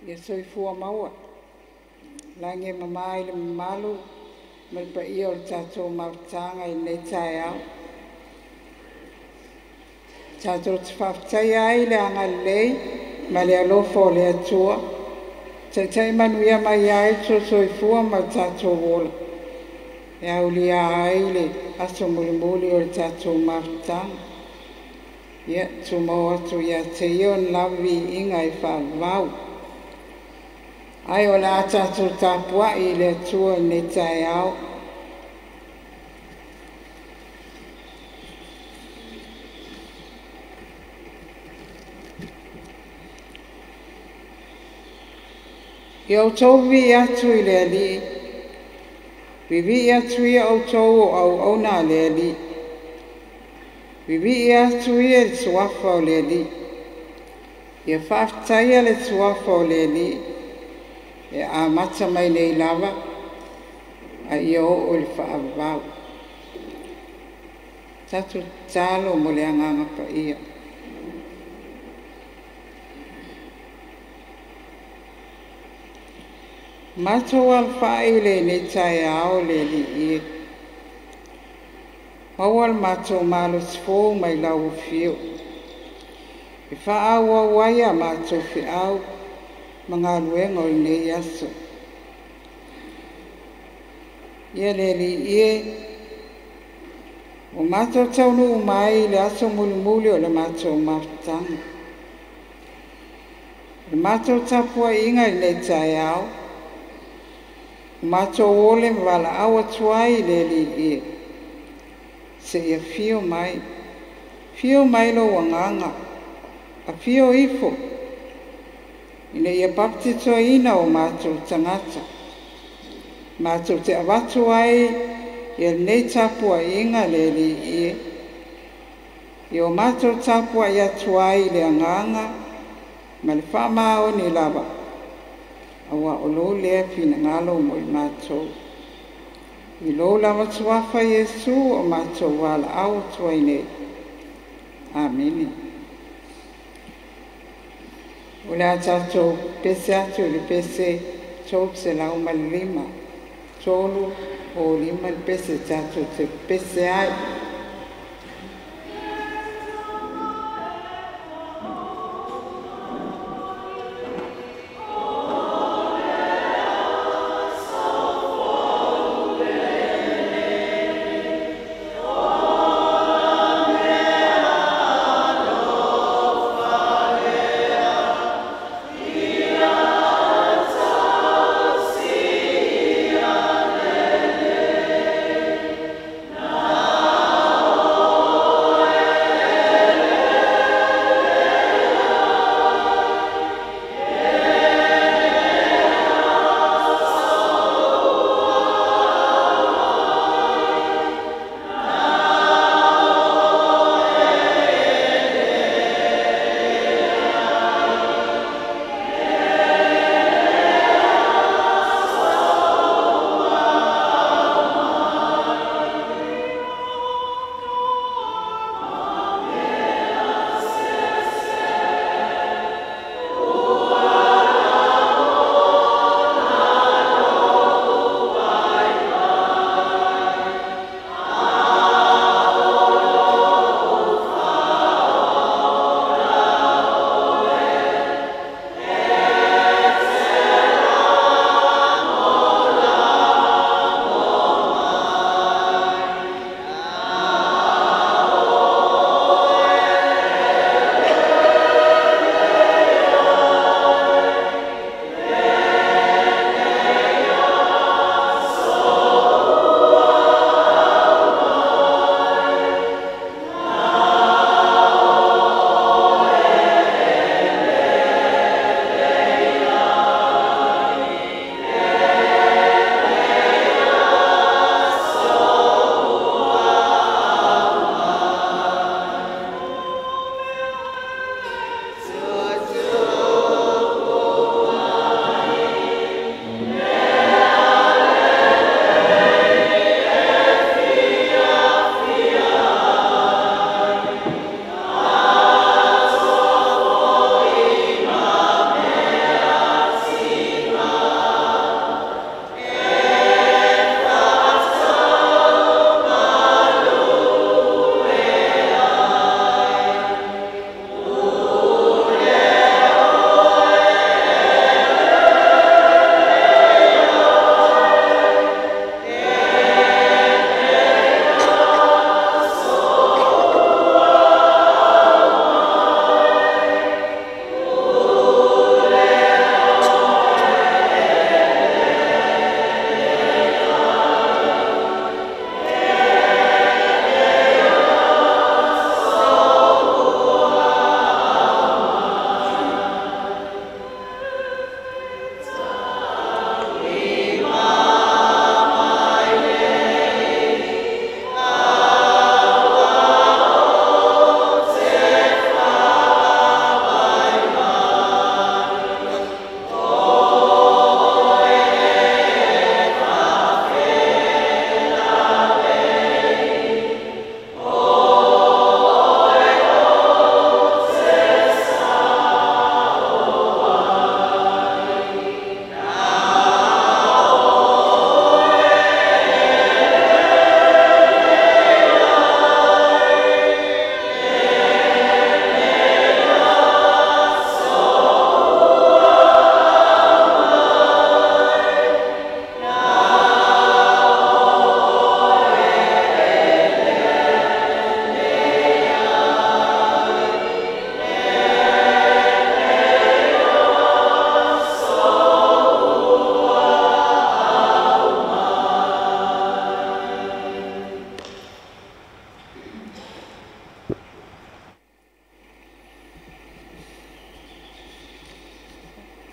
Ia soifua maua, lagi e mama i le mamalu ma le paia o le tatou mafutaga i lenei taeao. Tatou te faafetaia ai le agalelei ma le alofa o le Atua, taitai manuia mai ai le soifua ma le tatou ola, e aulia ai le aso mulimuli o le tatou mafutaga. Ia tumau atu ia te ia ona lava viiga e faavavau. Ae o le a tatou tapuai i le Atua i lenei taeao. Ia outou vivii atu i le Alii, vivii atu ia outou o auauna a le Alii, vivii atu ia i le suafa o le Alii. Ia faafetaia le suafa o le Alii, e amata mai nei lava, a ia oo i le faavavau. Tatou tatalo mo le Agaga Paia. Matou alafai i lenei taeao le Alii e, maua le matou malosi fou mai lau afio, e faaauau ai a matou feau ma galuega o lenei aso. Ia le Alii e, ua matou taunuu mai i le aso mulimuli o le matou mafutaga. O le matou tapuaiga i lenei taeao, matou ole ma valaau atu ai i le Alii e, seia afio mai, afio mai lou Agaga, afio ifo, ina ia papatisoina o matou tagata. Matou te avatu ai ia lenei tapuaiga le Alii e, ia o matou tapuai atu ai i le agaga ma le faamaoni lava, aua o lou lea finagalo mo i matou. I lou lava suafa Iesu o matou valaau atu ai nei. Amene. O le a tatou pese atu i le pese 305, 305 le pese tatou te pese ai.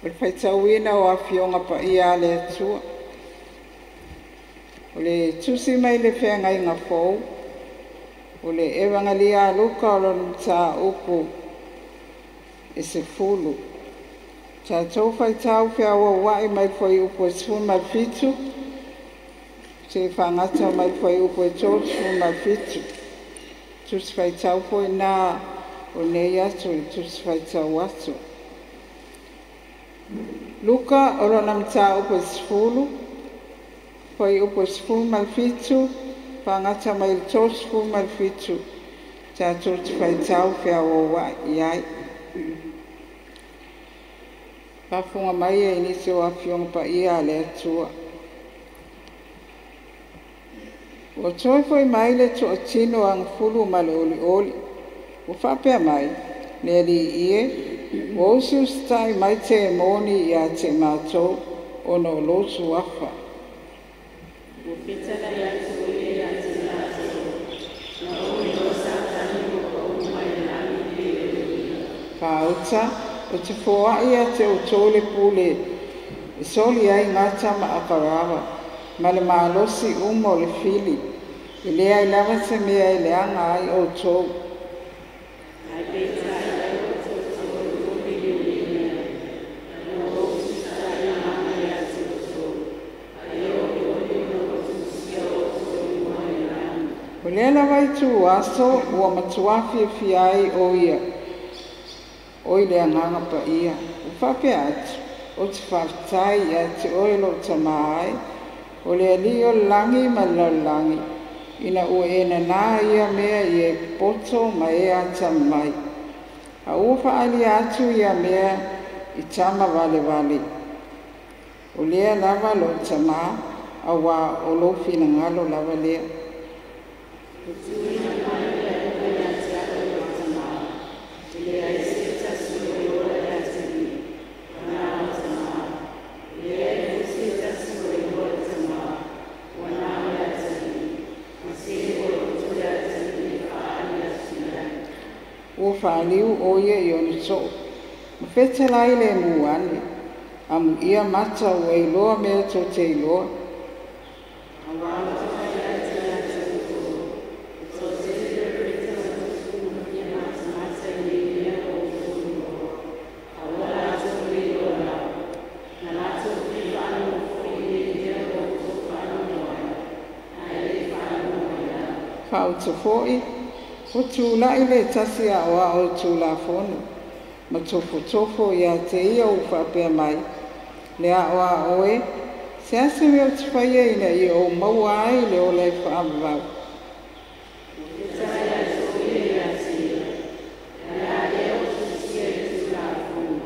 O le faitauina o Afioga Paia a le Atua. O le tusi mai le Feagaiga Fou, o le Evagelia a Luka o lona mataupu e 10. Tatou faitau feauaua'i mai le fuaiupu e 17 seia faagata mai le fuaiupu e 37. Tusi Faitau foi na o lenei aso i le Tusi Faitau Aso. Luka o lona mataupu e 10, fuaiupu e 17, faagata mai le 37, tatou te faitau feauaua'i i ai. Faafofoga mai e nisi o Afioga Paia a le Atua. Ua toe foi mai le toatino agafulu ma le olioli, ua faapea mai, “Le Alii e, ua usiusitai mai temoni ia te matou ona o lou suafa.” Ua fetalai atu o ia ia te i latou, “Na ou iloa Satani ua pau mai le lagi e pei o le uila.” Faauta, o te foai ia te outou le pule e soli ai gata ma aparava, ma le malosi uma o le fili, e leai lava se mea e leaga ai outou. Ae peitai aua tou te olioli i lenei mea, ina ua usiusitai agaga ia te outou, a ia olioli ona ua tusia outou igoa i le lagi.” O lea lava ituaso ua matuā fiafia ai o ia o i le Agaga Paia, ua faapea atu, “Ou te faafetai ia te oe lou Tamā e, o le Alii o le lagi ma le lalolagi, ina ua e nanā ia mea i e popoto ma e atamamai, a ua faaalia atu ia mea i tama valevale. O lea lava lou Tamā, auā o lou finagalo lava lea.” Ua tuuina mai le alofa ia te au e lou Tamā. E leai se tasi o iloa le Atalii, ua na o le Tamā. E leai foi se tasi o iloa le Tamā, ua na o le Atalii, ma se ua loto le Atalii e faaali atu i ai. Ua faaliu o ia i ona soo, ma fetalai lemu ane, amuia mata ua iloa mea tou te iloa. Auā ou te fai atu ia te outou, e toatele perofeta ma tupu na fia matamata i nei mea ua outou iloa, a ua latou le iloa lava. Na latou fia faalogo foi i nei mea ua outou faalogo ai, ae le faalogo ai lava. Faauta foi, ua tula'i le tasi aoao o le Tulafono, ma tofotofo ia te ia ua faapea mai, “Le Aoao e, se a se mea ou te faia ina ia ou maua ai le ola e faavavau?” Ua fetalai atu o ia ia te ia, “O le a ea ua tusia i le Tulafono?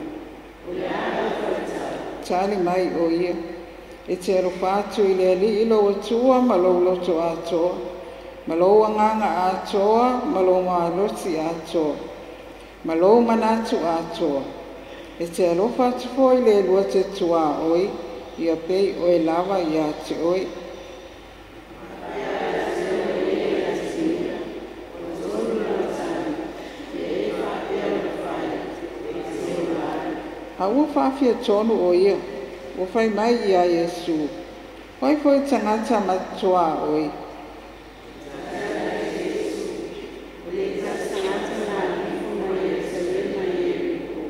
O le a lau faitau?” Tali mai o ia, “E te alofa atu i le Alii lou Atua ma lou loto atoa, ma lou agaga atoa, ma lou malosi atoa, ma lou manatu atoa. E te alofa atu foi i le lua te tuaoi, ia pei oe lava ia te oe.” Faapea atu ai o ia ia te ia, “Ua tonu lau tali, ia e faapea ona fai, e te ola ai.” A ua faafiatonu o ia, ua fai mai iā Iesu, “O ai foi le tagata ma te tuaoi?” Fetalai atu Iesu, “O le tasi tagata na alu ifo mai Ierusalema i Ieriko,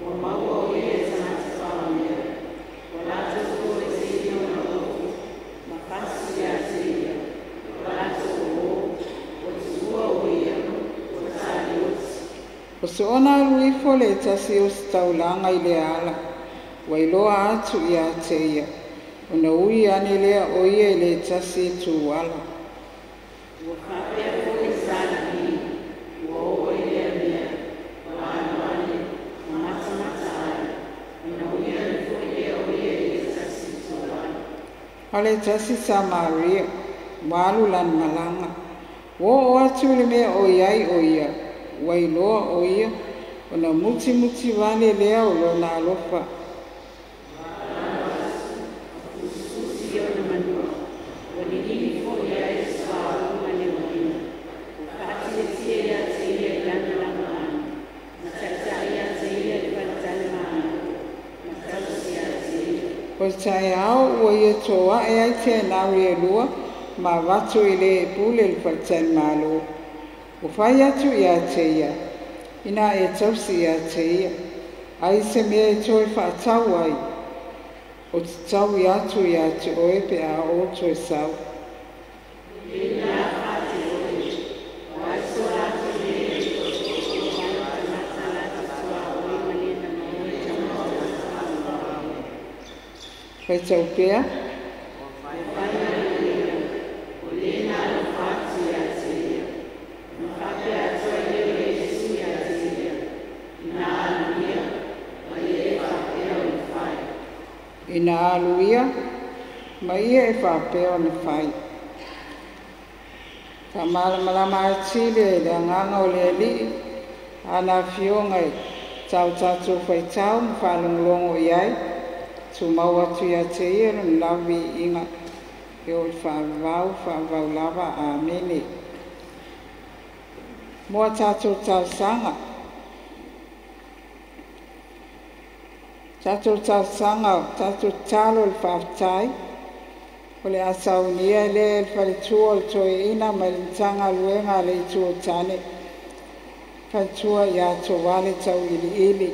ua maua o ia e tagata falamea. Ua latou toeseina ona ofi, ma pasi ia te ia, ua latou o, ua tuua o ia, ua talioti. Ua soona alu ifo le tasi ositaulaga i le ala, ua iloa atu ia te ia, ona ui ane lea o ia i le tasi ituala. Ua faapea foi le sa Levi, ua oo i lea mea, ua alu ane, ma matamata ai, ona ui ane foi lea o ia i le tasi ituala. A o le tasi Samaria ua alu lana malaga, ua oo atu i le mea o i ai o ia, ua iloa o ia, ona mutimuti vale lea o lona alofa. Ua alu atu, ma fusifusi i ona manua, ua liligi foi i ai le suauu ma le uaina. Ua faatietie ia te ia i lana lagoaga, ma taitai ia te ia i le faletalimalo, ma O le taeao ua ia toaʻe ai tenau e lua ma avatu i le e pule le faletalimalo. Ua fai atu iā te ia, inā e tausi iā te ia, ai se mea e toe faatau ai, o te taui atu iā te oe pe a o toe sau. Faitau pea. Ina alu ia, ma ia e faapea ona fai. Faamalamalama atili e le agaga o le Alii ana afioga e tau tatou faitau ma faalogologo i ai, tumau atu ia te ia lona lava viiga e oo i le faavavau, faavavau lava. Amene. Mo a tatou talosaga. Tatou talosaga, tatou tatalo i le faafetai, o le a saunia lea e le faletua o le toeaina mai le Matagaluega a le Itu o Tane, faletua ia Tovale Tauiliili.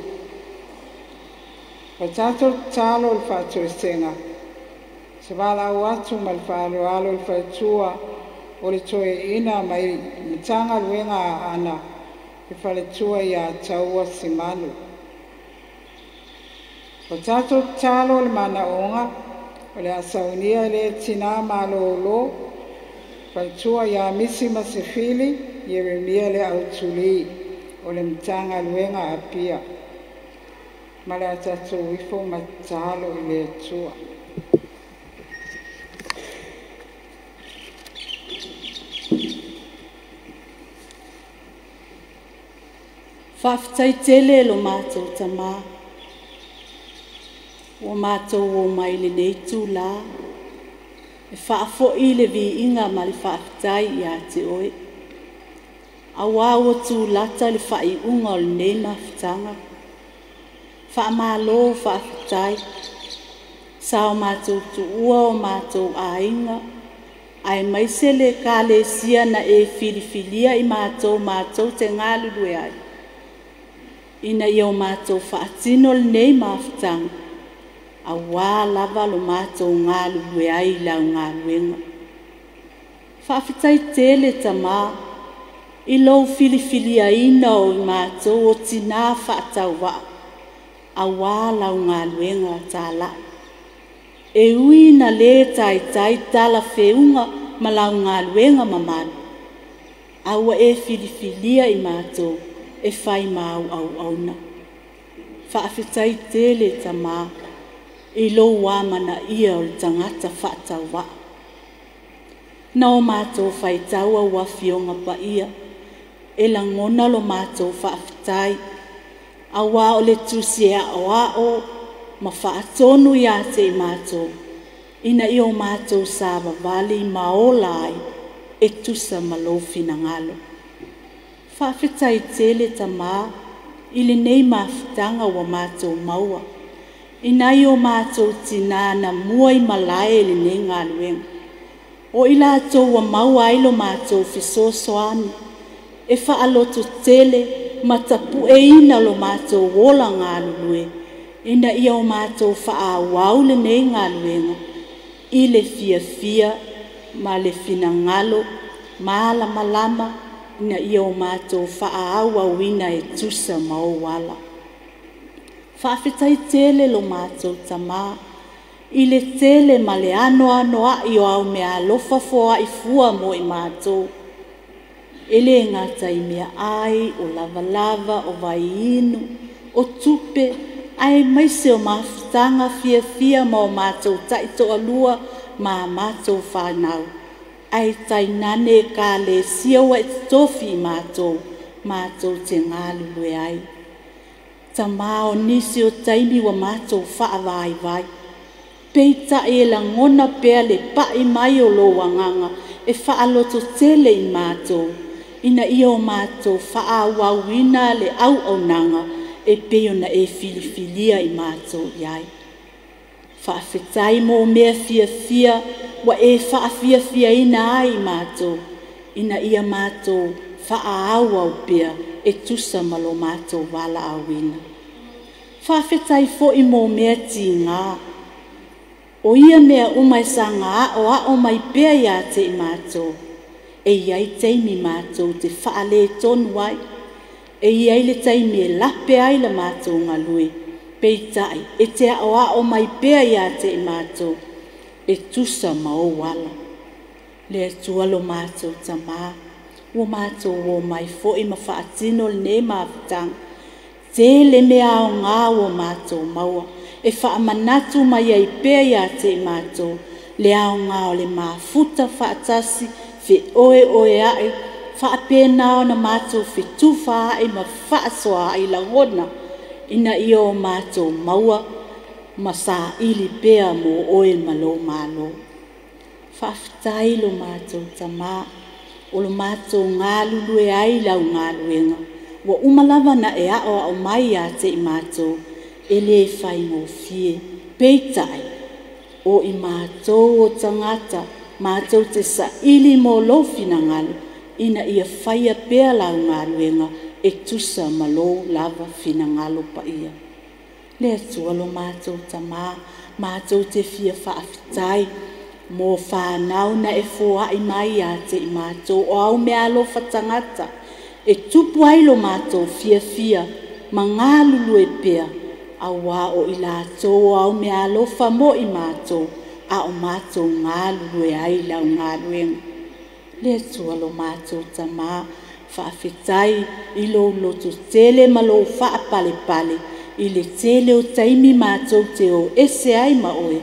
O tatou tatalo i le faatoesega, se valaau atu ma le faaaloalo i le faletua o le toeaina mai le Matagaluega a Aana, le faletua ia Taua Simanu. O tatou tatalo i le manaoga, o le a saunia e le tinā malōlō, faletua ia Misi Masefili, Ieremia le Autulī, o le Matagaluega a Apia. Ma le a tatou ifo ma tatalo i le Atua. Faafetai tele lo matou tamā, ua matou omai i lenei itulā e faafoi le viiga ma le faafetai ia te oe, auā ua tulata le faaiuga o lenei mafutaga. Faamalo faafetai, sa o matou tuua o matou aiga, aemaise le Ekalesia na e filifilia i matou matou te galulue ai, ina ia o matou faatino lenei mafutaga, auā lava lo matou galulue ai i lau galuega. Faafetai tele Tamā i lou filifiliaina o i matou o tinā faatauvaa, auā lau galuega talai. E ui ina le taitai talafeuga ma lau galuega mamalu, a ua e filifilia i matou e fai ma au auauna. Faafetai tele Tamā i lou amanaia o le tagata faatauvaa. Na o matou faitau au Afioga Paia, e lagona lo matou faafetai, auā o le tusi e aoao ma faatonu ia te i matou, ina ia o matou savavali ma ola ai e tusa ma lou finagalo. Faafetai tele Tamā i lenei mafutaga ua matou maua, i nai o matou tinā na mua i malae i lenei galuega. O i latou ua maua ai lo matou fesoasoani e faalototele ma tapueina lo matou ola galulue, ina ia o matou faaauau lenei galuega i le fiafia ma le finagalo malamalama, ina ia o matou faaauauina e tusa ma ou ala. Faafetai tele lo matou Tamā i le tele ma le anoanoai o au meaalofa foai fua mo i matou, e le gata i meaai, o lavalava, o vaiinu, o tupe, aemaise o mafutaga fiafia ma o matou taitoalua ma a matou fanau, ae tainane Ekalesia ua e totofi i matou matou te galulue ai. Tamā, o nisi o taimi ua matou faavaivai, peitai e lagona pea le pai mai o lou agaga e faalototele i matou, ina ia o matou faaauauina le auaunaga e pei ona e filifilia i matou i ai. Faafetai mo mea fiafia ua e faafiafiaina ai matou, ina ia matou faaauau pea e tusa ma lo matou valaauina. Faafetai foi mo mea tiga, o ia mea uma e saga aoao mai pea ia te i matou, e i ai taimi matou te faaletonu ai, e i ai le taimi e lape ai la matou galue, peitai e te aoao mai pea ia te i matou, e tusa ma ou ala. Le Atua lo matou Tamā, ua matou omai foi ma faatino lenei mafutaga, tele mea aoga ua matou maua, e faamanatu mai ai pea ia te i matou, le aoga o le mafuta faatasi, feoeoeai, faapena ona matou fetufaai ma fefaasoaai lagona, ina ia o matou maua ma saili pea mo oe ma lou Malo. Faafetai lo matou Tamā, o lo matou galulue ai i lau galuega, ua uma lava ona e aoao mai ia te i matou, e le faigofie, peitai, o i matou o tagata matou te saili mo lou finagalo, ina ia faia pea lau galuega e tusa ma lou lava finagalo paia. Le Atua lo matou Tamā, matou te fia faafetai mo fanau na e foai mai ia te i matou, o au meaalofa tagata, e tupu ai lo matou fiafia ma galulue pea, auā o i latou o au meaalofa mo i matou, a o matou galulue ai i lau galuega. Le Atua lo matou Tamā, faafetai i lou lototele ma lou faapalepale i le tele o taimi matou te o ese ai ma oe,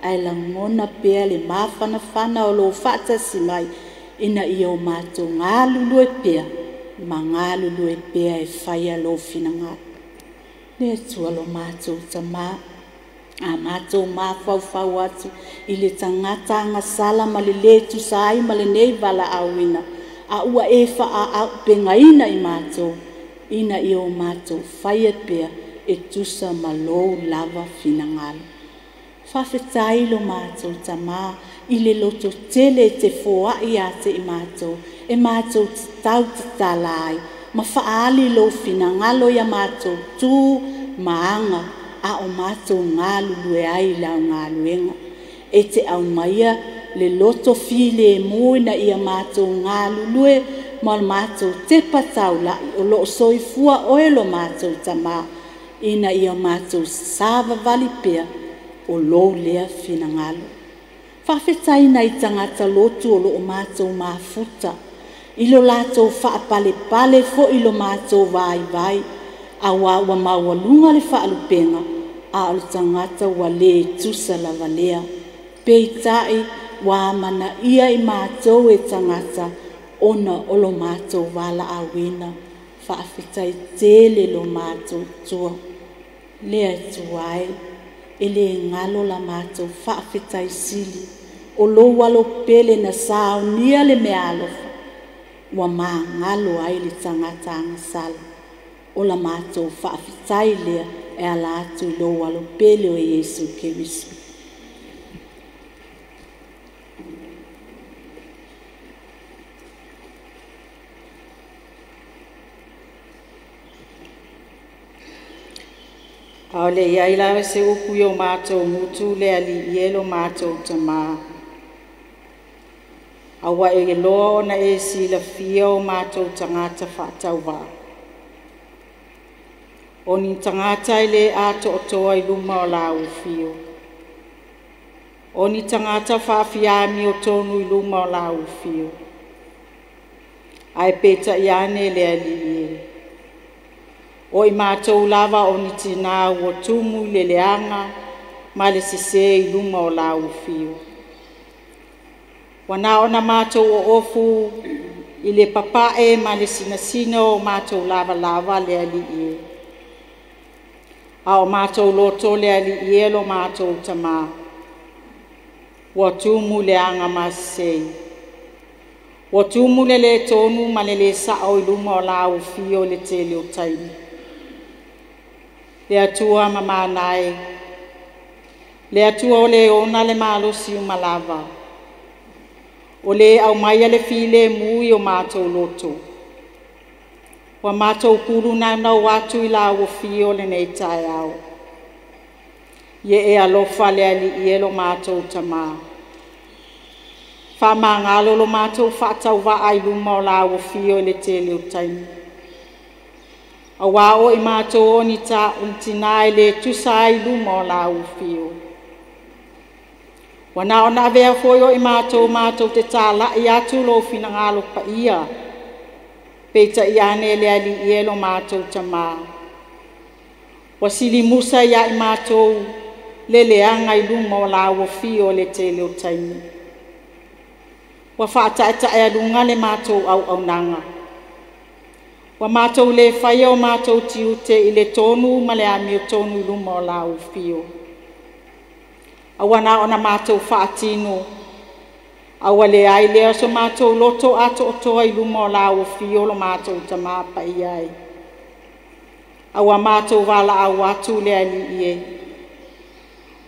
ae lagona pea le mafanafana o lou faatasi mai, ina ia o matou galulue pea ma galulue pea e faia lou finagalo. Le Atua lo matou Tamā, a matou mafaufau atu i le tagata agasala ma le lē tusa ai ma lenei valaauina, a ua e faaauupegaina i matou, ina ia o matou faia pea e tusa ma lou lava finagalo. Faafetai lo matou Tamā i le lototele e te foai ia te i matou, e matou te tautatala ai ma faaali lou finagalo ia matou tu ma aga, a o matou galulue ai i lau galuega. E te aumaia le loto filemu ina ia matou galulue ma matou tepa taulai, o lo o soifua oe lo matou Tamā, ina ia matou savavali pea o lou lea finagalo. Faafetai nai tagata lotu o lo o matou mafuta, i lo latou faapalepale foi i lo matou vaivai, auā ua maualuga le faalupega, a o le tagata ua le tusa lava lea. Peitai, ua amanaia i matou e tagata ona o lo matou valaauina. Faafetai tele lo matou Atua. Le Atua e, e le galo la matou faafetai sili, o lou alo pele na saunia le meaalofa, ua magalo ai le tagata agasala. O la matou faafetai lea e ala atu i lou alo pele o Iesu Keriso. A o le i ai lava se upu i o matou gutu le Alii e lo matou Tamā. A ua e iloa ona e silafia o matou tagata faatauvaa. O ni tagata e le atoatoa i luma o lau afio. O ni tagata faafiamiotonu i luma o lau afio. Ae peitai ane le Alii e, o i matou lava o ni tinā ua tumu i le leaga ma le sesē i luma o lau afio. Ua na ona matou oofu i le papae ma le sinasina o matou lavalava le Alii e. A o matou loto le Alii e lo matou Tamā, ua tumu i le aga ma sesē. Ua tumu le lē tonu ma le lē sao i luma o lau afio i le tele o taimi. Le Atua mamana e, Le Atua o le ona le malosi uma lava, o le aumaia le filemu i o matou loto. Ua matou pulu naunau atu i lau afio lenei taeao. Ia e alofa le Alii e lo matou Tamā. Faamagalo lo matou faatauvaa i luma o lau afio i le tele o taimi, auā o i matou o ni tinā e le tusa ai i luma o lau afio. Ua na ona avea foi o i matou matou te tala'i atu lou finagalo paia, peitai ane le Alii e lo matou Tamā, ua silimusa ia i matou le leaga i luma o lau afio i le tele o taimi. Ua faataetaealuga le matou auaunaga, ua matou le faia o matou tiute i le tonu ma le amiotonu i luma o lau afio. A ua na ona matou faatino, a ua leai lea o so matou loto atoatoa i luma o lau afio lo matou Tamā Paia e. A ua matou valaau atu le Alii e,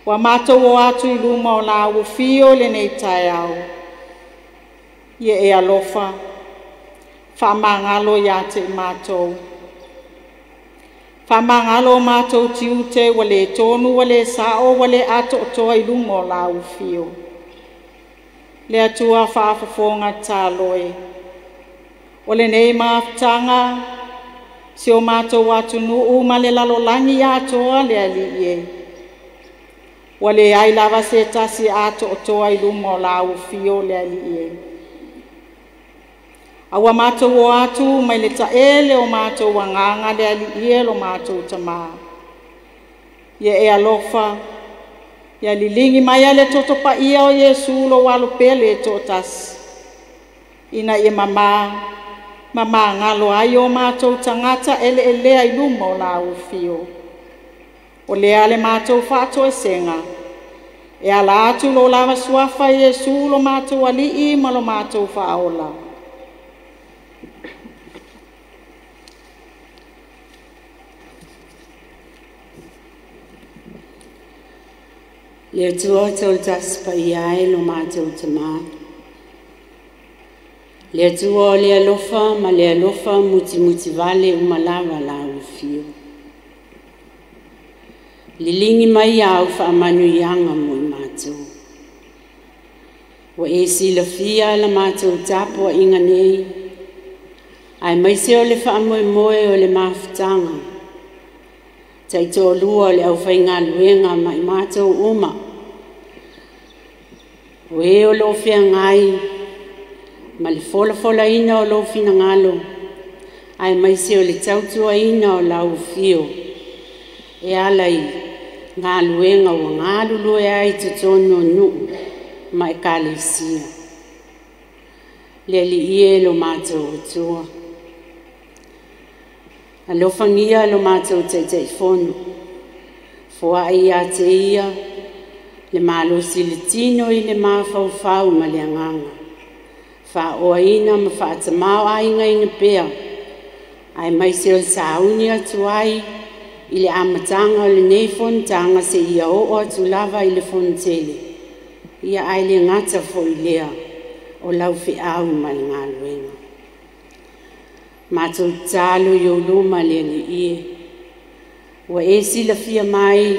ua matou o atu i luma o lau afio i lenei taeao. Ia e alofa, faamagalo ia te i matou. Faamagalo o matou tiute ua le tonu, ua le sa'o, ua le atoatoa i luma o lau afio. Le Atua faafofoga tatalo e, o lenei mafutaga, si o matou atunuu ma le lalolagi atoa le Alii e, ua leai lava se tasi e atoatoa i luma o lau afio le Alii e. A ua matou o atu mai le taele o matou agaga le Alii e lo matou Tamā, ia e alofa, ia liligi maia le toto paia o Iesu lou Alo pele e toatasi, ina ia mamā ma magalo ai o matou tagata eleelea i luma o lau afio. O lea le matou faatoesega, e ala atu i lo lava Suafa Iesu lo matou Alii ma lo matou Faaola. Le Atua Toatasi Paia e lo matou Tamā, le Atua o le alofa ma le alofa mutimutivale uma lava lau afio. Liligi mai au faamanuiaga mo i matou. Ua e silafia la matou tapuaiga nei, aemaise o le faamoemoe o le mafutaga, taitoalua o le aufaigaluega ma i matou uma, o e o loo feagai ma le folafolaina o lou finagalo, aemaise o le tautuaina o lau afio, e ala i galuega ua galulue ai i totonu o nuu ma ekalesia. Le Alii e lo matou Atua, alofagia lo matou Taitaifono, foai ia te ia le malosi i le tino i le mafaufau ma le agaga, faaoaina ma faatamāo'aigaina pea, aemaise o le sauni atu ai i le amataga o lenei fonotaga seia oo atu lava i le fonotele, ia ae le gata foi lea o lau feau ma le galuega. Matou tatalo i ou luma le Alii e, ua e silafia mai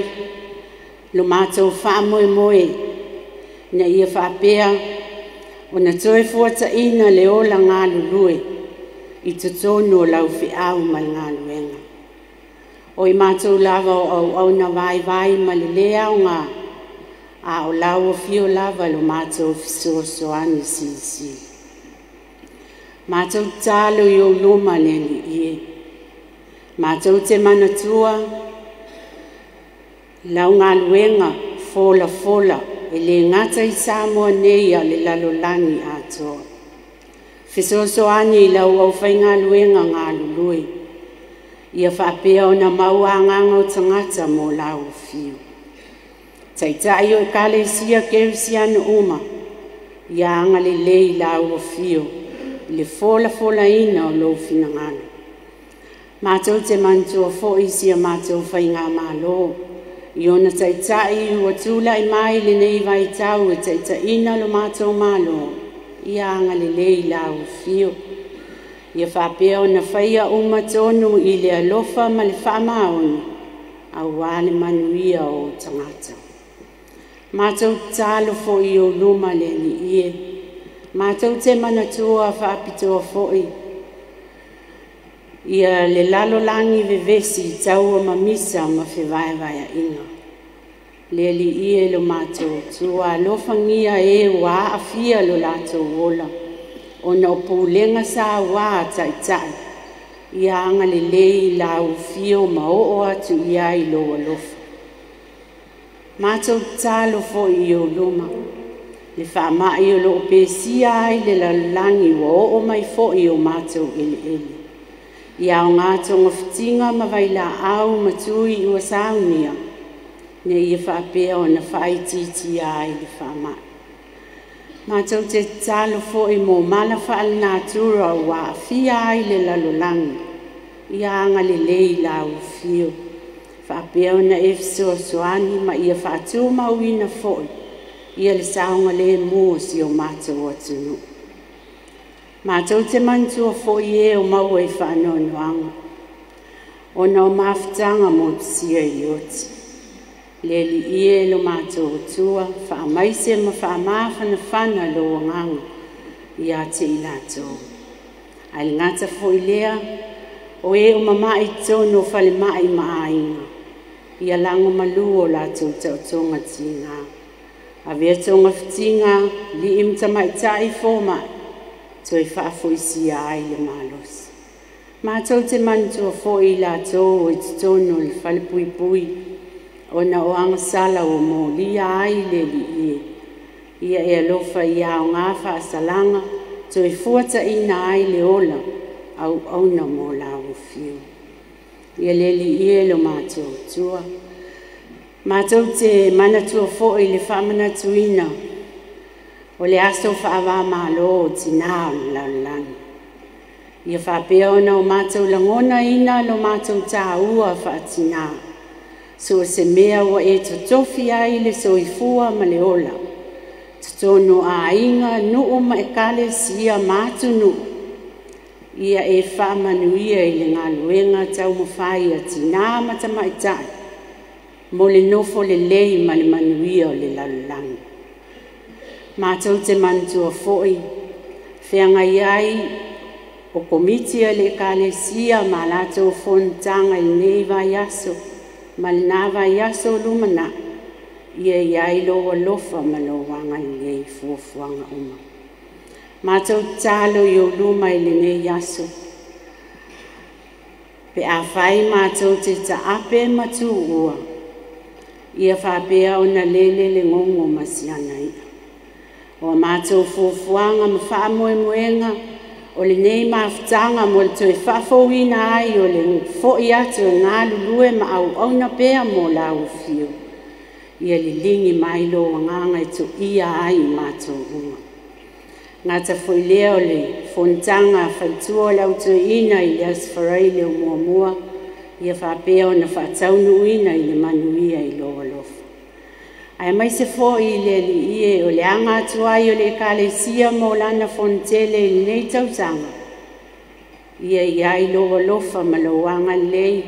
lo matou faamoemoe ina ia faapea ona toe fuataina le ola galulue i totonu o lau feau ma le galuega. O i matou lava o auauna vaivai ma le lē aoga, a o lau afio lava lo matou fesoasoani silisili. Matou tatalo i ou luma le Alii e, matou te manatua lau galuega folafola e le gata i Samoa nei a o le lalolagi atoa. Fesoasoani i lau aufaigaluega galulue, ia faapea ona maua agaga o tagata mo lau afio. Taitai o ekalesia kerisiano uma, ia agalelei lau afio i le folafolaina o lou finagalo. Matou te manatua foi si a matou faigamalo, I ona ta'ita'i ua tula'i mai lenei vaitau e ta'itaʻina lo matou Malo, ia agalelei i lau Afio. Ia faapea ona faia uma tonu i le alofa ma le faamaoni, auā le manuia o tagata. Matou tatalo fo'i i ou luma le Alii e, matou te manatua faapitoa fo'i ia le lalolagi vevesi i taua ma misa ma fevaevaea'iga. Le Alii e lo matou Atua, alofagia e ua aafia lo latou ola ona o pulega sauā a ta'ita'i, ia agalelei i lau Afio ma oo atu i ai lou alofa. Matou tatalo fo'i i ou luma, le faama'i o lo'o pesia ai le lalolagi ua oo mai fo'i i o matou eleele. Ia aogā togafitiga ma vailaau ma tui ua saunia, ina ia faapea ona faaitiitia ai le faama'i. Matou te tatalo fo'i mo mala faalenatura ua aafia ai le lalolagi, ia agalelei i lau Afio, faapea ona e fesoasoani ma ia faatumauina fo'i ia le saogalēmū o si o matou atunuu. Matou te manatua fo'i e o maua i faanoanoaga ona o mafutaga motusia i le oti. Le Alii e lo matou Atua, faamaise ma faamafanafana lou agaga ia te i latou. Ae le gata foi lea, o e o mama'i i totonu o falema'i ma aiga, ia lagomalū o latou taotoga tigā. Avea togafitiga alii ma tamaitai foma'i, toe faafoisia ai le malosi. Matou te manatua fo'i i latou o i totonu o le falepuipui, ona o agasala ua molia ai le Alii e, ia e alofa ia aogā faasalaga, toe fuata'ina ai le ola auauna mo lau Afio. Ia le Alii e lo matou Atua, matou te manatua fo'i le faamanatuina o le aso faava-o-Malo o tinā o le lalolagi. Ia faapea ona o matou lagonaina lo matou tāua faatinā, so o se mea ua e totofi ai le soifua ma le ola, totonu o aiga, nuu ma ekalesia ma atunuu, ia e faamanuia i le galuega taumafai a tinā ma tamaitai mo le nofo lelei ma le manuia o le lalolagi. Matou te manatua fo'i feagai ai o komiti a le ekalesia ma latou fonotaga i lenei vaiaso ma lenā vaiaso o lumana'i, ia i ai lou alofa ma lou agalelei i fuafuaga uma. Matou tatalo i ou luma i lenei aso, pe afai matou te taape ma tuua, ia faapea ona lele le gogo ma siana i'a. O a matou fuafuaga ma faamoemoega o lenei mafutaga mo le toe faafouina ai o le fo'i atu e galulue ma auauna pea mo lau Afio, ia liligi mai lou agaga e to'ia ai i matou uma. Gata foi lea o le fonotaga a faletua o le Au Toeaina i le Aso Faraile o muamua, ia faapea ona faataunuuina i le manuia i lou alofa. Aemaise foi i le Alii e o le aga atu ai o le ekalesia mo lana fonotele i lenei tausaga, ia i ai lou alofa ma lou agalelei,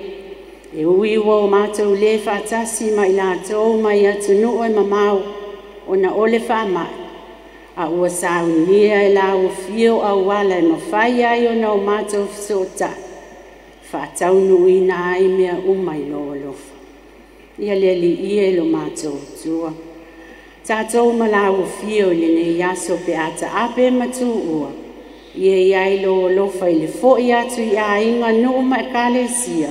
e ui ua o matou lē faatasi ma i latou mai atunuu e mamao ona o le faama'i, a ua saunia e lau Afio auala e mafai ai ona o matou fesoota'i, faataunuuina ai mea uma i lou alofa. Ia le Alii e lo matou Atua, tatou ma lau Afio i lenei aso pe a taape ma tuua, ia i ai lou alofa i le fo'i atu i aiga, nuu ma ekalesia,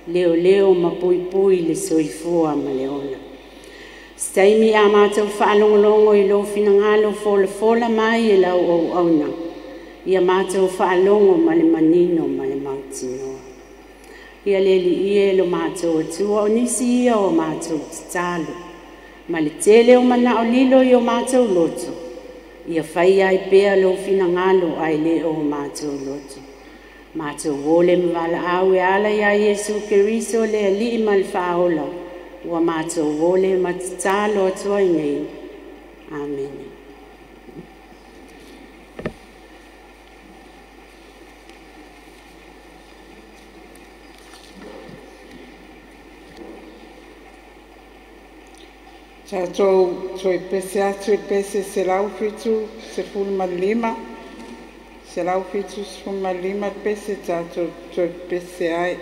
leoleo ma puipui le soifua ma le ola. Se taimi a matou faalogologo i lou finagalo folafola mai e lau auauna, ia matou faalogo ma le manino ma le mautinoa. Ia le Alii e lo matou Atua, o nisi ia o matou tatalo, ma le tele o manao lilo i o matou loto, ia faia ai pea lou finagalo ae le o matou loto. Matou ole ma valaau e ala ia Iesu Keriso le Alii ma le Faaola, Ua matou ole ma tatalo atu ai nei. Amene. Tatou toe pese atu i le pese 175, 175 le pese tatou toe pese ai.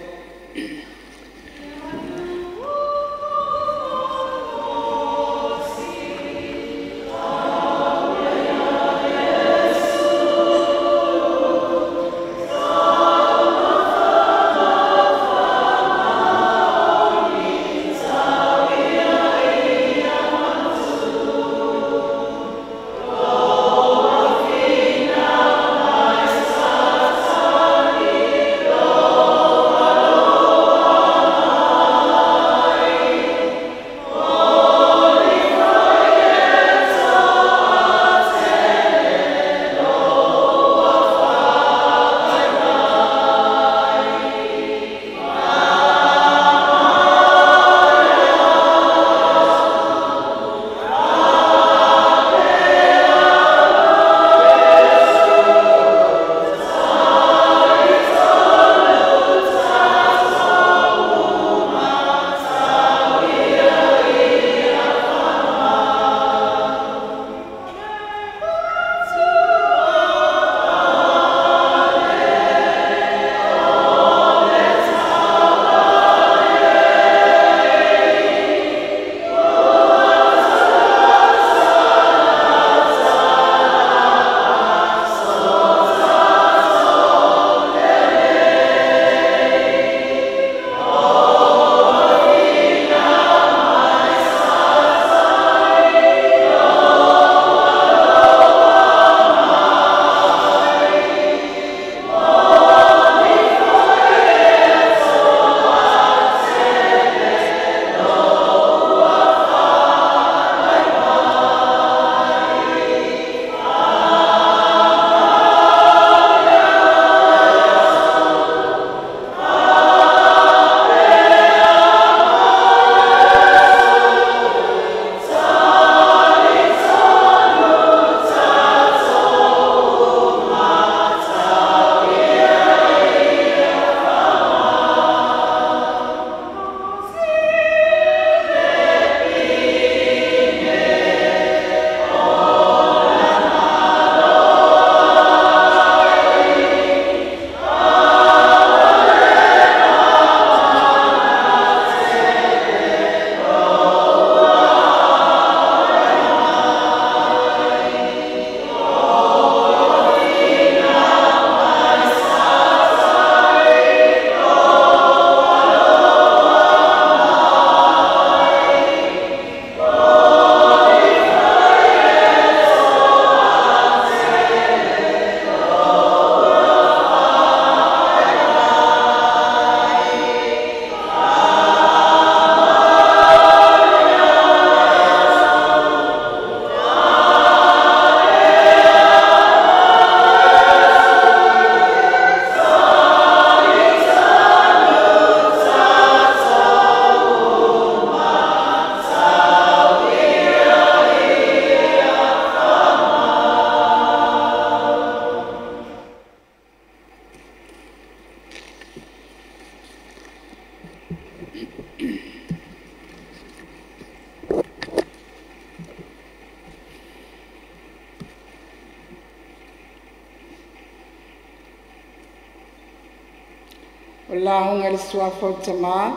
O lauga i le suafa o le Tamā,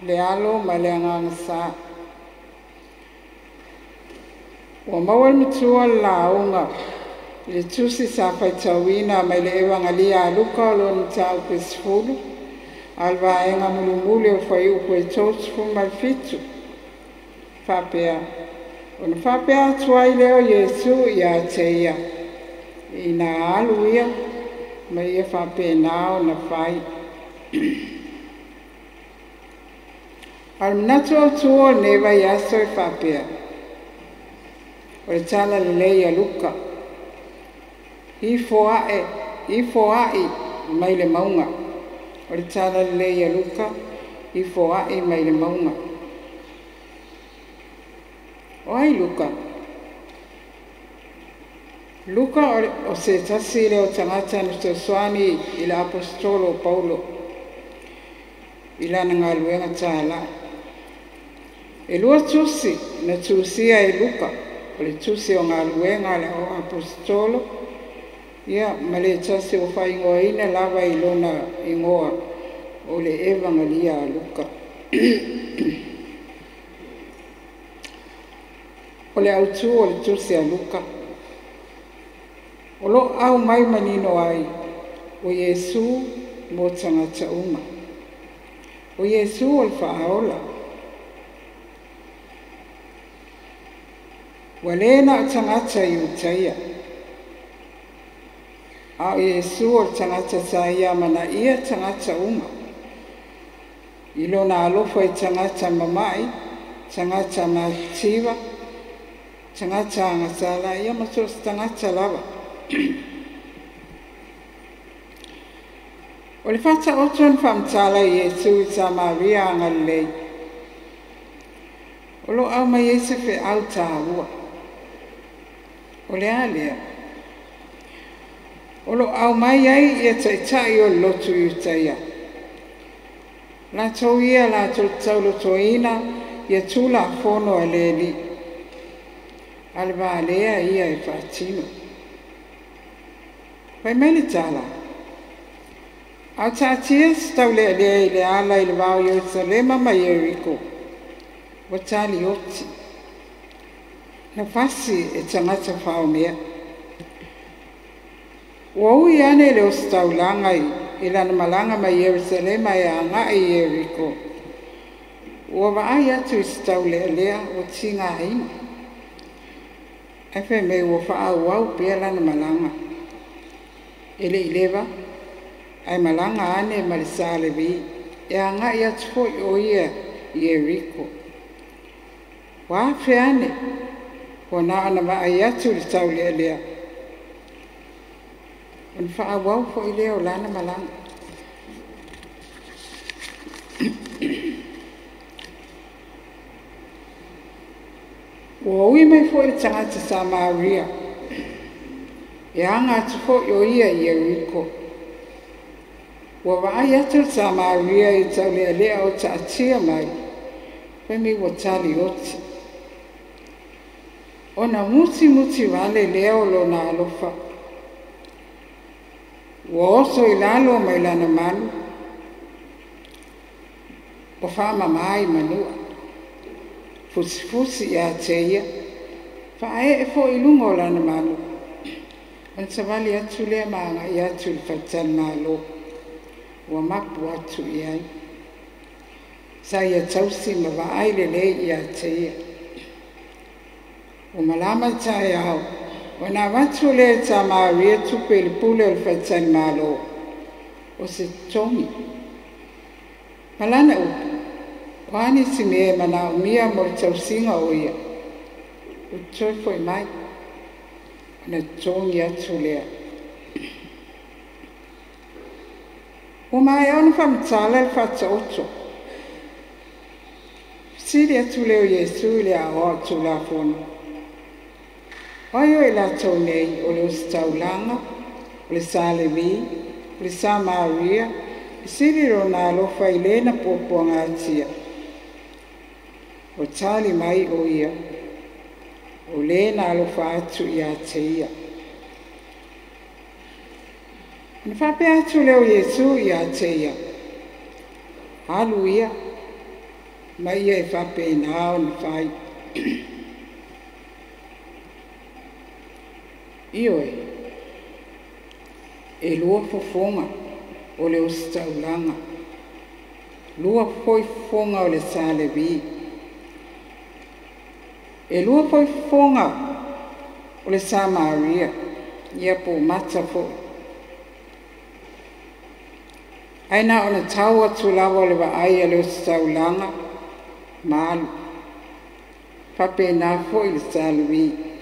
le Alo ma le Agaga Sa. Ua maua le matua o le lauga i le tusi sa faitauina mai le Euagalia a Luka o lona mataupu e 10, a o le vaega mulimuli o fuaiupu e 37. Faapea, ona faapea atu ai lea o Iesu ia te ia, ina alu ia, ma ia faapena ona fai. A o le manatu autu o lenei vaiaso e faapea, o le tala lelei a Luka, ifo a'i mai le mauga. O le tala lelei a Luka, ifo a'i mai le mauga. O ai Luka? Luka o se tasi le o tagata na fesoasoani i le aposetolo o Paulo i lana galuega tāla'i. E lua tusi na tusia e Luka, o le tusi o galuega a le aposetolo, ia ma le tasi ua faaigoaina lava i lona igoa o le Evagalia a Luka. O le autū o le tusi a Luka, o lo au mai manino ai o Iesu mo tagata uma. O Iesu o le faaola. Ua le na o tagata Iutaia, a o Iesu o le tagata sa ia manaia tagata uma. I lona alofa i tagata mama'i, tagata matitiva, tagata agasala, ia ma so o se tagata lava. O le faataoto na faamatala e Iesu i Samaria a Galilei, o lo aumai ai se feau tāua. O le a lea? O lo aumai ai ia ta'ita'i o le lotu Iutaia. Latou ia latou taulotoina ia tulafono a le Alii. A le valea ia e faatino. Fai mai le tala, a o taatia se taulealea i le ala i le va o Ierusalema ma Ieriko, ua talioti, na fasi e tagata faomea. Ua ui ane i le ositaulaga i lana malaga mai Ierusalema e aga'i i Ieriko, ua vaai atu i se taulealea ua tigaina. Ae fai mai ua faaauau pea lana malaga. E le i leva, ae malaga ane ma le sa Levi, e aga'i atu foi o ia i Ieriko. Ua afe ane, ua na ona vaai atu i le taulealea, ona faaauau foi lea o lana malaga. Ua ui mai foi le tagata Samaria, e aga atu foi o ia i Ieriko. Ua vaai atu le Samaria i taulealea o taatia mai, fai mai ua talioti. Ona mutimuti vale lea o lona alofa. Ua oso i lalo mai lana manu, ua faamamā i manua, fusifusi ia te ia, faaee foi i luga o lana manu. Ona savali atu lea ma agai atu i le faletalimalo, ua mapu atu i ai. Sa ia tausi ma vaai lelei ia te ia. Ua malama le taeao, ona avatu lea e Samaria tupe i le pule o le faletalimalo, o se totogi. Ma lana upu, o a nisi mea e manaomia mo le tausiga o ia, ua toe foi mai, ona totogi atu lea. Ua maea ona faamatala le faataoto. Fesili atu lea o Iesu i le aoao Tulafono. O ai o i latou nei o le ositaulaga, o le sa Levi, o le Samaria, e sili lona alofa i le na puapuagatia. Ua tali mai o ia, o le na alofa atu ia te ia. Ona faapea atu lea o Iesu ia te ia, alu ia, ma ia e faapena ona fai. Ioe, e lua fofoga o le ositaulaga, lua foi fofoga o le sa Levi. E lua foi fofoga o le Samaria, ia po mata foi. Ae na ona tau atu lava o le vaai a le ositaulaga, ma alu. Faapena foi le sa Levi.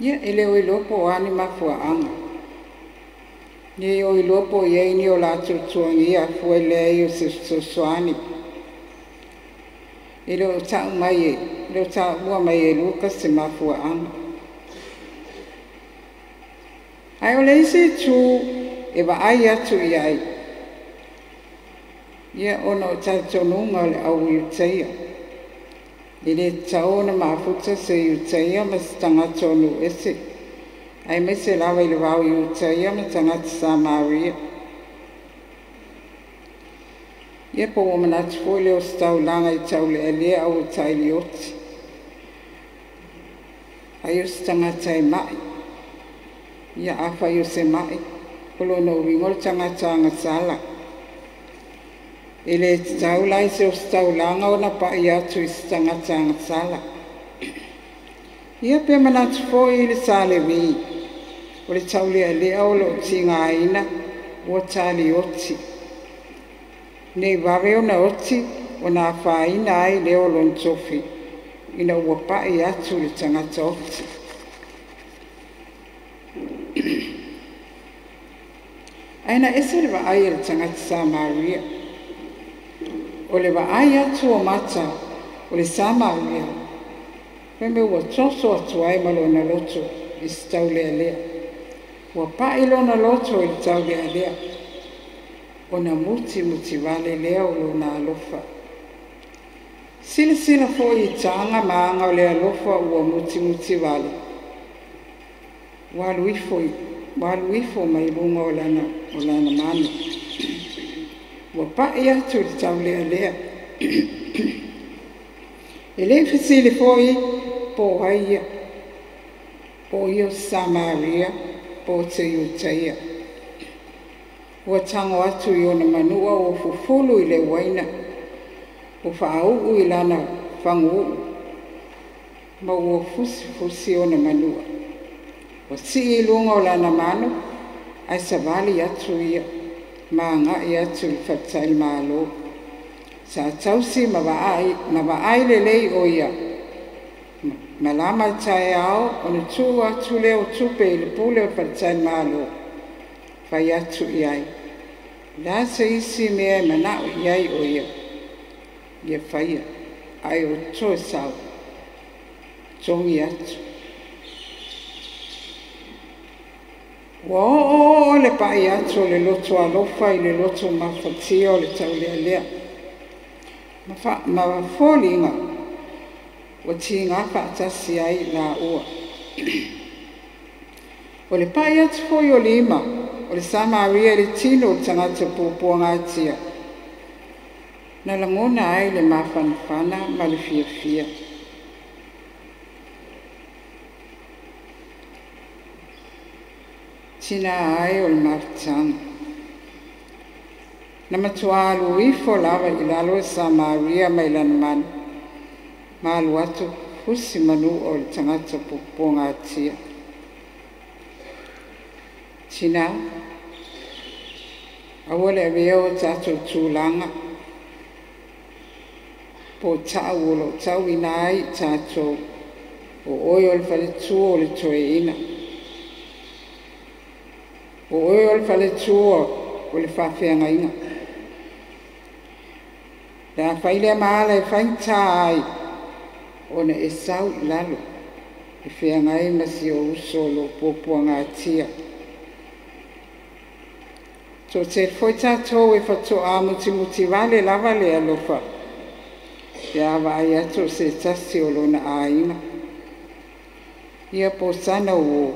Ia e le o iloa po o a ni mafuaaga. Nei o iloa po o i ai ni o latou tuagia fua i le leai o se fesoasoani. E le o ta'u mai e le o ta'ua mai e Luka se mafua'aga. Ae o le isi itū e vaai atu i ai, ia ona o talitonuga o le au Iutaia, e lē tatau ona mafuta se Iutaia ma se tagata o nuu ese, aemaise lava i le va o Iutaia ma tagata Samaria. Ia po ua manatu foi lea o se taulaga i taulealea a ua tailioti. Ai o se tagata e ma'i. Ia afai o se ma'i, o lona uiga o le tagata agasala. E lē tatau la i se ositaulaga ona pa'i atu i se tagata agasala. Ia pe manatu foi i le Sa Levi, o le taulealea o lo'o tigaina ua talioti, nei vave ona oti ona afaina ai lea o lona tofi ina ua pa'i atu i le tagata oti. Ae na ese le vaai a le tagata Samaria. O le vaai atu o mata o le Samaria, fai mai ua toso atu ai ma lona loto i se taulealea. Ua pa'i lona loto i le taulealea, ona mutimutivale lea o lona alofa. Silasila foi i taga ma aga o le alofa ua mutimutivale, ua alu ifo, ua alu ifo mai luga o lana manu. Ua pa'i atu i le taulealea. E lē fesili foi po o ai ia, po o ia o se Samaria po o se Iutaia. Ua tago atu i ona manua ua fufulu i le uaina, ua faauu i lana fagu'uu ma ua fusifusi ona manua. Ua si'i i luga o lana manu ae savali atu ia ma aga'i atu i le faletalimalo. Sa tausi ma vaai lelei o ia malama le taeao ona tuu atu lea o tupe i le pule o le faletalimalo, fai atu i ai, o le a se isi mea e mana'o i ai o ia, ia faia, ae o toe sau, togi atu. Ua o'oo'o le pa'i atu o le loto alofa i le loto mafatia o le taulealea. Ma foliga ua tigā fa'atasi ai lāua. O le pa'i atu foi o lima o le Samaria i le tino o le tagata puapuagatia, na lagona ai le mafanafana ma le fiafia. Tinā ai o le mafutaga. Na matuā alu ifo lava i lalo e Samaria mai lana manu, ma alu atu fusi manua o le tagata puapuagatia. Tinā, aua le avea o tatou tulaga po o ta'u o lo'o tauina ai tatou, o oe o le faletua o le toeaina. O oe o le faletua o le faafeagaiga. Le a fai lea ma ala e faigata ai ona e sau i lalo e feagai ma si ou uso o lo'o puapuagatia. To'atele foi tatou e fato'a mutimutivale lava le alofa pe a vaai atu o se tasi o lona aiga. Ia po sana uō.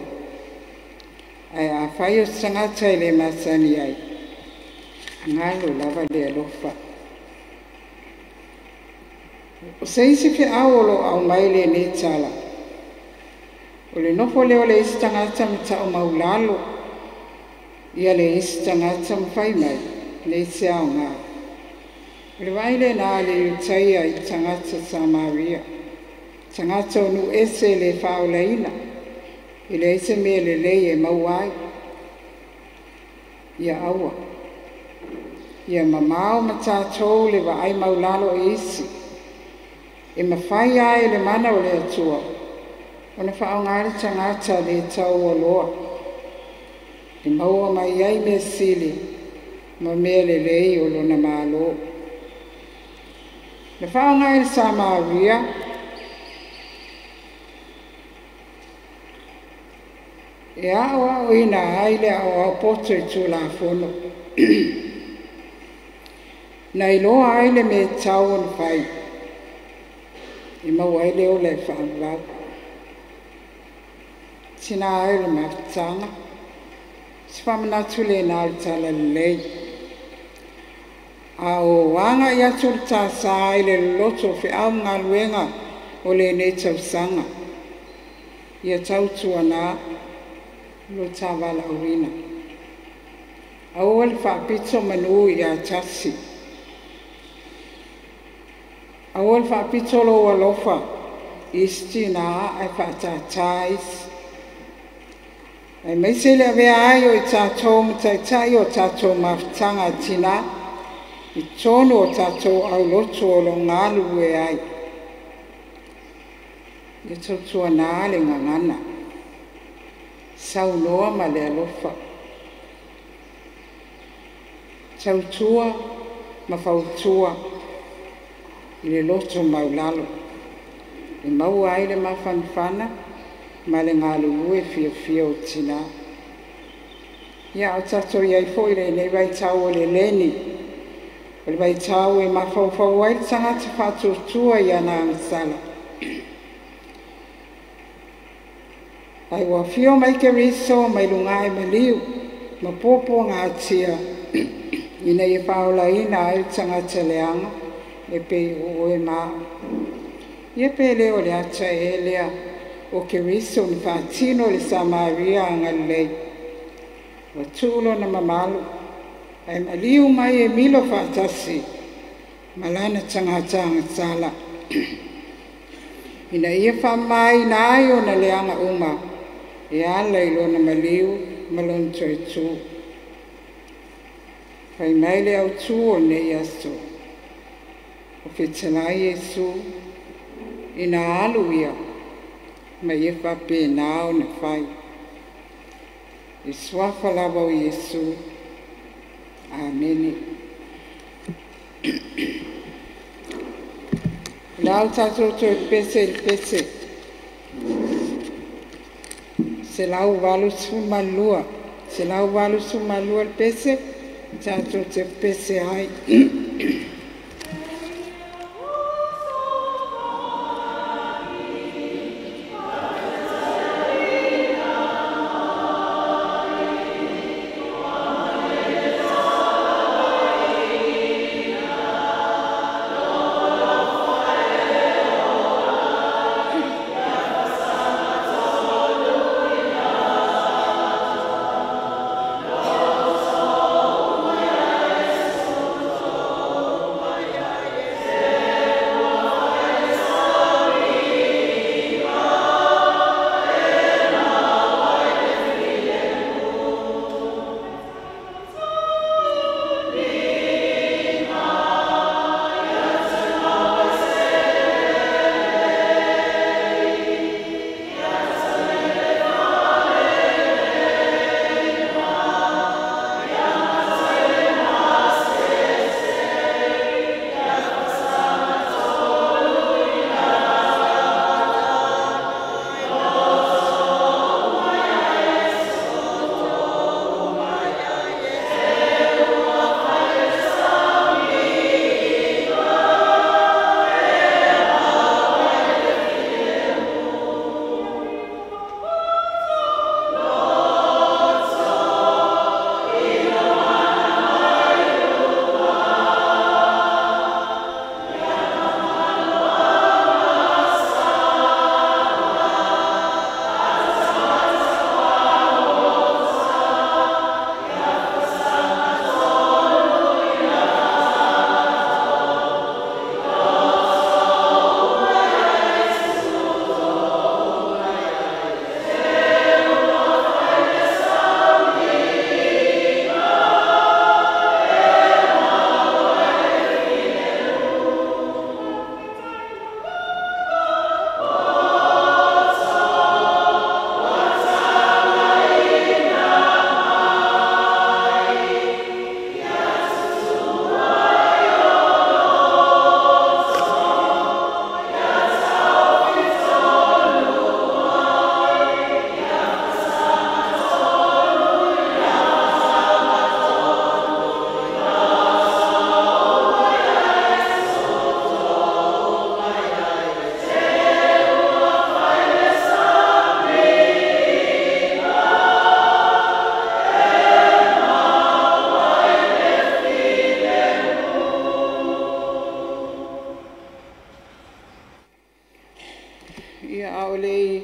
Ae afai o se tagata e lē masani ai, galo lava le alofa. O se isi fe'au o lo'o aumai lenei tala, o le nofo lea o le isi tagata ma ta'u maulalo ia le isi tagata ma fai mai, leai se aogā. O le vaai lenā a le Iutaia i tagata Samaria, tagata o nuu ese e lē faaolaina, e leai se mea lelei e maua ai. Ia aua. Ia mamao ma tatou le vaai maulalo i isi. E mafai lava e le mana o le Atua ona faaaogā le tagata lē taualoa e maua mai ai mea sili ma mea lelei o lona Mālō. Na faaaoga e le Samaria e aoaoina ai le aoao poto i Tulafono. Na iloa ai le mea e tatau ona fai e maua ai le ola e faavavau. Tinā e o le mafutaga, se faamanatu lenā o le Talalelei. A o agai atu le tasā i le loloto o feau ma galuega o lenei tausaga, ia tautuanā lo ta valaauina. Aua le faapito manu ia tasi. Aua le faapito lou alofa i isi tinā ae faatātā isi. Aemaise le avea ai o i tatou ma taitai o tatou mafutaga a tinā i totonu o tatou aulotu o lo o galulue ai. Ia tautuanā le gagana, saunoa ma le alofa, tautua ma fautua i le loto maulalo e maua ai le mafanafana ma le galulue fiafia o tinā. Ia, a o tatou i ai foi i lenei vaitau o le leni, o le vaitau e mafaufau ai le tagata faatuatua i ana agasala. Ae ua afio mai Keriso mai luga e maliu ma puapuagatia ina ia faaolaina ai le tagata leaga e pei o oe ma au. Ia pe le o le ata ea lea o Keriso na faatino i le Samaria agalelei, ua tuu lona mamalu ae maliu mai e milo faatasi ma lana tagata agasala ina ia faamamaina ai ona leaga uma e ala i lona maliu ma lona toe tū. Fai mai le autū o lenei aso, o fetalai Iesu ina alu ia ma ia faapena ona fai. I suafa lava o Iesu. Amene. O le a o tatou toe pepese i le pese 182, 182 le pese, tatou te pepese ai. Ia, a o le i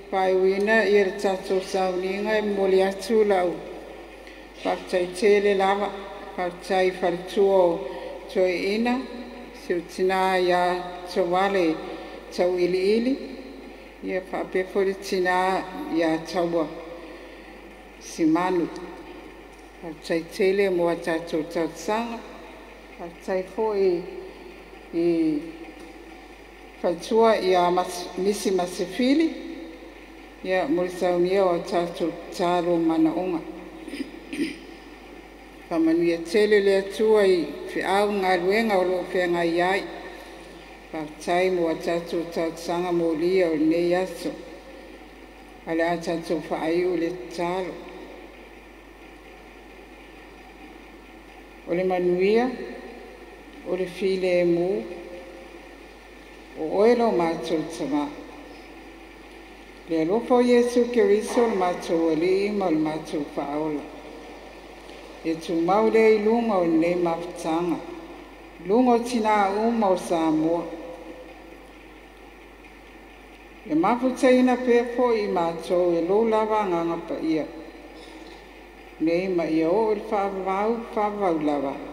faaiuina le tatou sauniga, e momoli atu lau faafetai tele lava. Faafetai i faletua o Toeaina, si ou tina ia Tauale Tauiliili, ia faapea foi le tina ia Taua Simanu. Faafetai tele mo a tatou talosaga. Faafetai foi i faletua ia Misi Masefili, ia, mo le saunia o a tatou tatalo manaoga. Faamanuia tele le Atua i feau ma galuega o lo o feagai ai. Faafetai mo a tatou talosaga molia o lenei aso. Ae o le a tatou faaiu i le tatalo. O le manuia, o le filemu, o oe lo matou Tama. Le alofa o Iesu Keriso o le matou Alii ma le matou Faaola, e tumau lea i luga o lenei mafutaga, luga o tinā uma o Samoa. E mafutaina pea foi i matou e lou lava Agaga Paia, nei ma ia oo i le faavavau, faavavau lava.